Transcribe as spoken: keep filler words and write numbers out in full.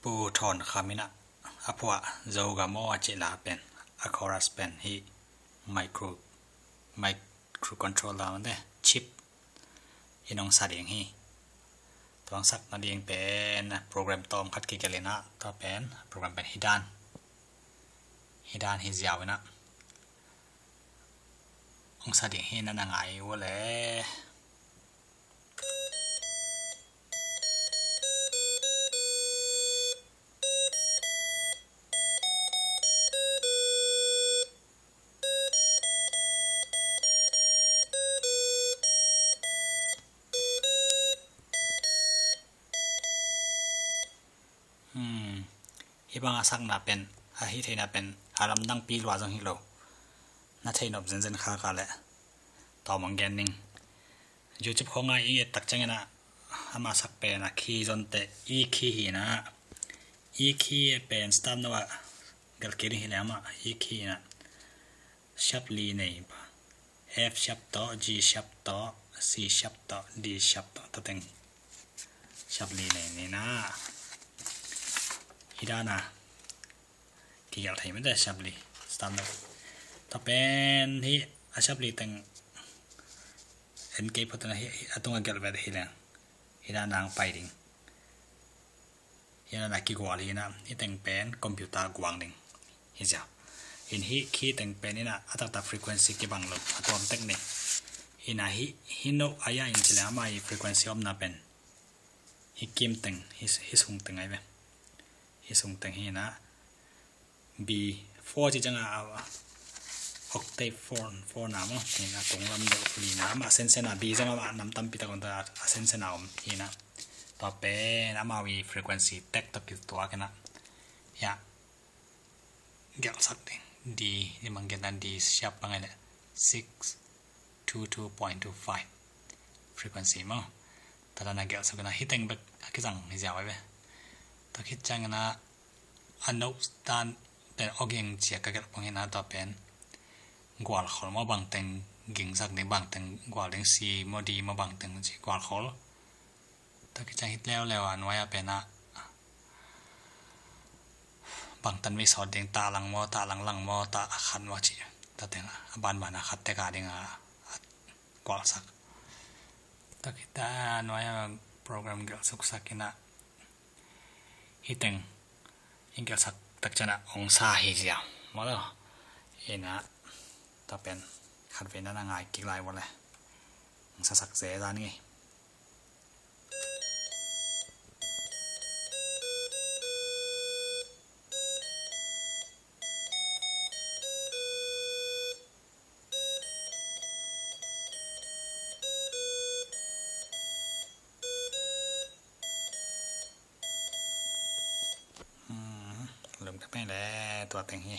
Pu Thawn Kham in ah a phuah Zogam aw a cih la pen, a chorus pen hih micro, microcontroller mate chip in hong sa ding hi. Tua hong sak nading pen program tawm khat kigelh in ah, tua pen program pen hih dan, hih dan hi ziau in ah hong sa ding hi, na na ngai uh le. Hmm. Hih bang a sakna pen, a hih theihna pen a lamdangpi lua zong hi lo. Na theih nop zenzen kha ka leh tawm hong gen ning. YouTube khawng ah i et tak ciangin ah ama sak pen a key zong teh E key hi in ah. E key pen start note ah gelh kik ding hi leh amah E key hi in ah. Sharp li nei, F sharp tawh, G sharp tawh, C sharp tawh, D sharp tawh, tua teng sharp li nei ni in ah. Hih dan a kigelh thei mate sharp li, start note. Tua pen hih a sharp li teng en kei phot in ah, hih, hih a tung a gelh vet hi leng hih dan a hong pai ding. Hih dan a kigual hi in ah, hih teng pen computer guang ding hi ziau. In hih key teng pen in ah a taktak frequency kibang lo, a tuam tek ni. In ah hih, hih note a ya in ci leng ama i frequency omna pen hih kim teng, hih, hih sung teng ahi ve. Hih sung teng hi in ah B four ci ciang a, a, octave four, four na maw, hi in ah tung lam deuh li na, amah a sensen a, B zong amah nam tampi tak om ta, a sensen a om hi in ah. Tua pen amau i frequency tek tawh kituak in ah, ya, gelhsak ding. D, ni mang gen dan D sharp bang hi leh six two two point two five frequency maw. Tua dan a gelhsak in ah hih teng bek a kizang hi ziau ahi ve. Tua khit ciangin ah a note dan pen awging ciak ka gelh pong hi in ah, tua pen gualkhol maw, bangteng gingsak ding, bangteng gual ding, C maw D maw bangteng ci gualkhol. Tua khit ciang hih leuleu a nuai a pen ah bangtan vei sawt ding, tah lang maw, tah lang lang maw, tah a khat maw ci. Tua teng a banban a khat tek a ding a, a gualsak. Tua khit a nuai a program gelh suksak in ah hih teng i gelhsak tak ciang a hong sa hi ziau maw lo. In ah tua pen khatvei na na ngai kik lai vua le, hong sasak ze dan ngei. Hmm, lum ka pen le tua teng hi.